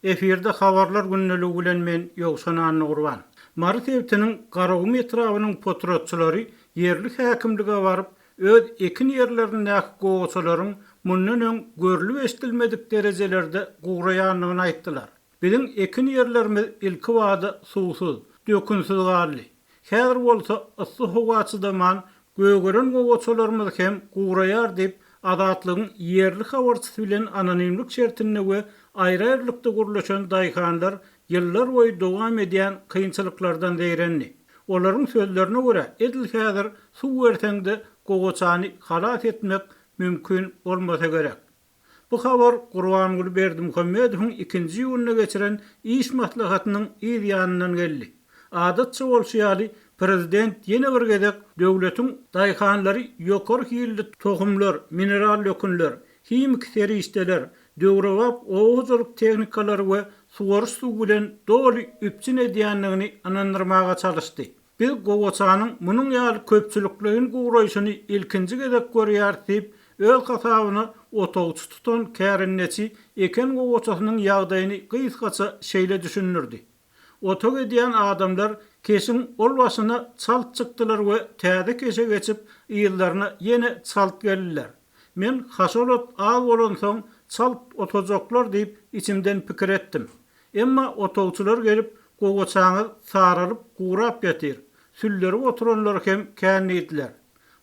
Efirde Habarlar gündeligi bilen men Ýowşan Annagurban. Mary sebitiniň Garagum etrabynyň potratçylary ýerli häkimlige baryp, öz ekin ýerlerindäki gowaçalaryň mundan öň görlüp-eşidilmedik derejelerde guraýandygyny aýtdylar. Biziň ekin ýerlerimiz ilkibada suwsuz, dökünsiz galdy. Häzir bolsa yssy howa çydaman, gögeren gowaçalarymyz hem guraýar diýip, Azatlygyň ýerli habarçysy bilen anonimlik şertinde we aýry-aýrylykda gürleşen daýhanlar ýyllarboýy dowam edýän kynçylyklardan zeýrendi. Olaryň sözlerine görä, edil häzir suw berseň-de gowaçany halas etmek mümkin bolmasa gerek. Bu habar Gurbanguly Berdimuhamedowyň ikinji iýunda geçiren iş maslahatynyň yz ýanyndan geldi. Adatça bolşy ýaly, prezident ýene bir gezek döwletiň daýhanlary ýokary hilli tohumlar, mineral dökünler, himiki serişdeler, döwrebap oba hojalyk tehnikalary we suwaryş suwy bilen doly üpjün edýändigini ynandyrmaga çalyşdy. Biz gowaçanyň munuň ýaly köpçülikleýin guraýşyny ilkinji gezek görýäris diýip, öz hasabyna otagçy tutan kärendeçi eken gowaçasynyň ýagdaýyny gysgaça şeýle düşündirdi. Otag edýän adamlar keşiň ol başyna çalt çykdylar we täze keşe geçip, yzlaryna ýene çalt geldiler. Men haşal ot az bolansoň çalt otajaklar diýip içimden pikir etdim. Emma otagçylar gelip, gowaçaňyz saralyp, gurap ýatyr, süllerip oturanlar hem kän diýdiler.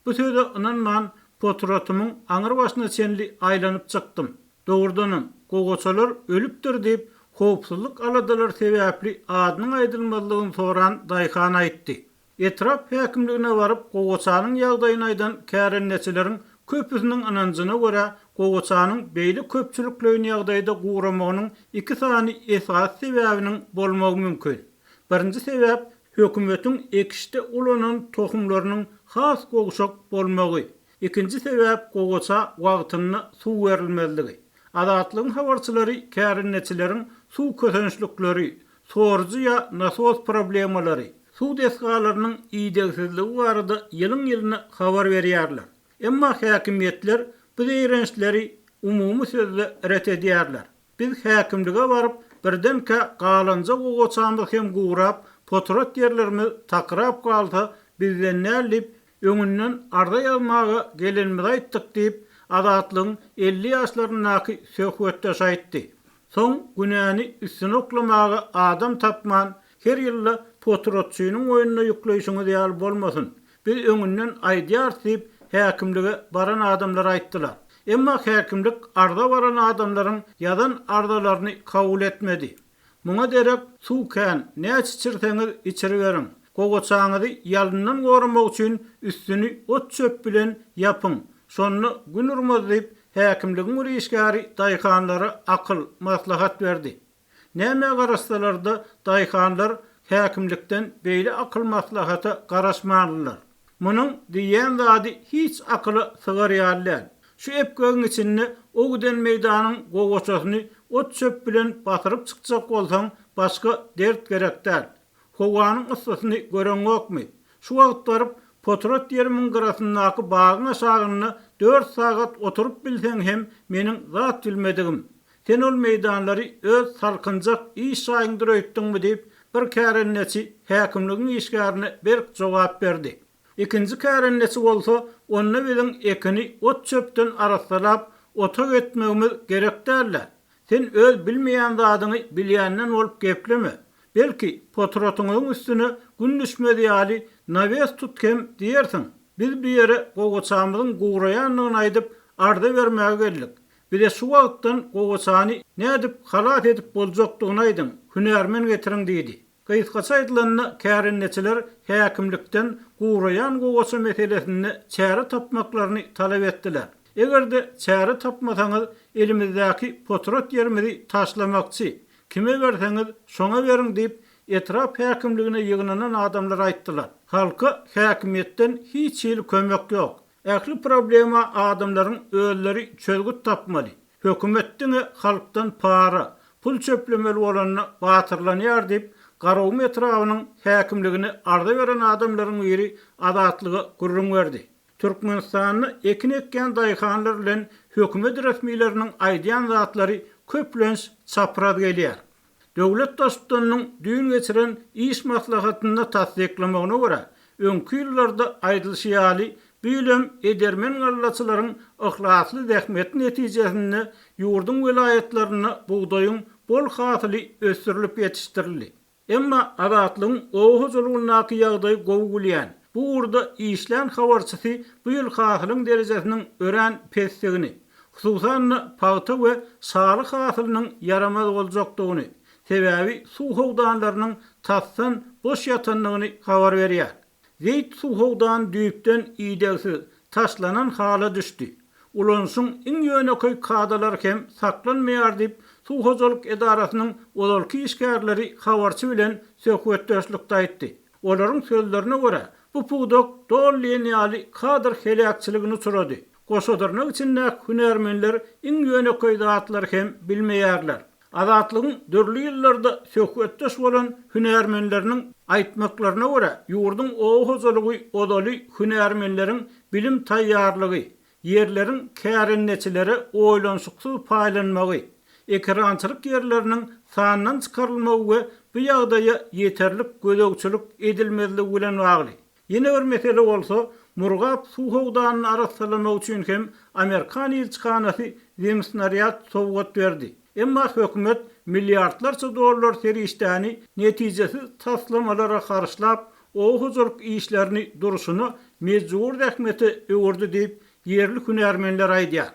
Bu söze ynanman, potratymyň aňry başyna çenli aýlanyp çykdym. Dogrudanam, gowaçalar ölüpdir diýip, howpsuzlyk aladalary sebäpli adynyň aýdylmazlygyny soran daýhan aýtdy. Etrap häkimligine baryp, gowaçanyň ýagdaýyny aýdan kärendeçileriň köpüsiniň ynanjyna görä, gowaçanyň beýle köpçülikleýin ýagdaýda guramagynyň iki sany esasy sebäbiniň bolmagy mümkin. Birinji sebäp, hökümetiň ekişde ulanan tohumlarynyň has gowşak bolmagy. Ikinji sebäp, gowaça wagtynda suw berilmezligi. Azatlygyň habarçylary kärendeçileriň suw kösençlikleri, sorujy ýa nasos problemalary, suw desgalarynyň idegsizligi barada ýylyň-ýylyna habar berýärler. Emma häkimiýetler bu zeýrençleri umumy sözde ret edýärler. Biz häkimlige baryp, birdenkä galanja gowaçamyz hem gurap, potrat ýerlerimiz takyrap galsa, bizden däl diýip, öňünden arza ýazmaga gelenimizi aýtdyk diýip, Azatlygyň 50 ýaşlaryndaky söhbetdeşi aýtdy. Soň günäni üstüne oklamaga adam tapman, her ýylda potratçynyň boýnuna ýükleýşiňiz ýaly bolmasyn. Biz öňünden aýdýarys diýip, häkimlige baran adamlar aýtdylar. Emma häkimlik arza baran adamlaryň ýazan arzalaryny kabul etmedi. Muňa derek suw kän, näçe içirseňiz içiriberiň. Gowaçaňyzy ýalyndan goramak üçin üstüni ot-çöp bilen ýapyň. Şonda gün urmaz diýip, häkimligiň bir işgäri daýhanlara akyl, maslahat berdi. Nämä garaşsalar-da, daýhanlar häkimlikden beýle akyl-maslahata garaşmandylar. Munuň diýýän zady hiç akyla sygar ýaly däl. Şu epgegiň içinde o giden meýdanyň gowaçasyny ot-çöp bilen basyryp çykjak bolsaň, başga dert gerek däl. Howanyň yssysyny göreňokmy? Şu wagt baryp, potrat ýerimiň gyrasyndaky bagyň aşagynda dört sagat oturyp bilseň hem meniň zat bilmedigim. Sen ol meýdanlary öz salkynjak iş jaýyňdyr öýtdüňmi diýip, bir kärendeçi häkimligiň işgärine berk jogap berdi. Ikinji kärendeçi bolsa, Onda biziň ekini ot-çöpden arassalap, otag etmegimiz gerek däl-dä. Sen öz bilmeýän zadyňy bilýänden bolup gepleme. Belki, potratyňyzyň üstüne gün düşmez ýaly nawes tut hem diýersiň. Biz bu ýere gowaçamyzyň guraýandygyny aýdyp, arza bermäge geldik. Bize şu wagtdan gowaçany nädip halas edip boljakdygyny aýdyň, hünärmen getiriň diýdi. Gysgaça aýdylanda, kärendeçiler häkimlikden guraýan gowaça meselesinde çäre tapmaklaryny talap etdiler. Eger-de çäre tapmasaňyz, elimizdäki potrat ýerimizi taşlamakçy, kime berseňiz, şoňa beriň diýip, etrap häkimligine ýygnanan adamlar aýtdylar. Halka häkimiýetden hiç hili kömek ýok. Ähli problema adamlaryň özleri çözgüt tapmaly. Hökümet diňe halkdan para, pul çöplemeli bolanda batyrlanýar diýip, Garagum etrabynyň häkimligine arza beren adamlaryň biri Azatlyga gürrüň berdi. Türkmenistanda ekin ekýän daýhanlar bilen hökümet resmileriniň aýdýan zatlary köplenç çapraz gelýär. Döwlet Baştutanynyň düýn geçiren iş maslahatynda tassyklamagyna görä, öňki ýyllarda aýdylyşy ýaly, bu ýyl hem edermen gallaçylaryň yhlasly zähmeti netijesinde ýurduň welaýatlarynda bugdaýyň bol hasyly ösdürilip ýetişdirildi. Emma Azatlygyň oba hojalygyndaky ýagdaýy gowy bilýän, bu ugurda işlän habarçysy bu ýyl hasylyň derejesiniň örän pesdigini, hususan-da, pagta we şaly hasylynyň ýaramaz boljakdygyny, sebäbi suw howdanlarynyň tasdan boş ýatandygyny habar berýär. Zeýt suw howdany düýpden idegsiz, taşlanan hala düşdi. Ulanyşyň iň ýönekeý kadalary hem saklanmaýar diýip, suw hojalyk edarasynyň ozalky işgärleri habarçy bilen söhbetdeşlikde aýtdy. Olaryň sözlerine görä, bu pudak doly diýen ýaly kadr heläkçiligine uçrady. Goşadyrnak içindäki hünärmenler iň ýönekeý zatlary hem bilmeýärler. Azatlygyň dürli ýyllarda söhbetdeş bolan hünärmenleriniň aýtmaklaryna görä, ýurduň oba hojalygy ozaly hünärmenleriň bilim taýýarlygy, ýerleriň kärendeçilere oýlanyşyksyz paýlanmagy, ekerançylyk ýerleriniň sandan çykarylmagy we bu ýagdaýa ýeterlik gözegçilik edilmezligi bilen bagly. Ýene bir mesele bolsa, Murgap suw howdanyny arassalamak üçin hem amerikan ilçihanasy zemsnarýad sowgat berdi. Emma hökümet milliardlarça dollar serişdäni netijesiz taslamalara harçlap, oba hojalyk işlerini durşuna mejbury zähmete öwürdi diýip, ýerli hünärmenler aýdýar.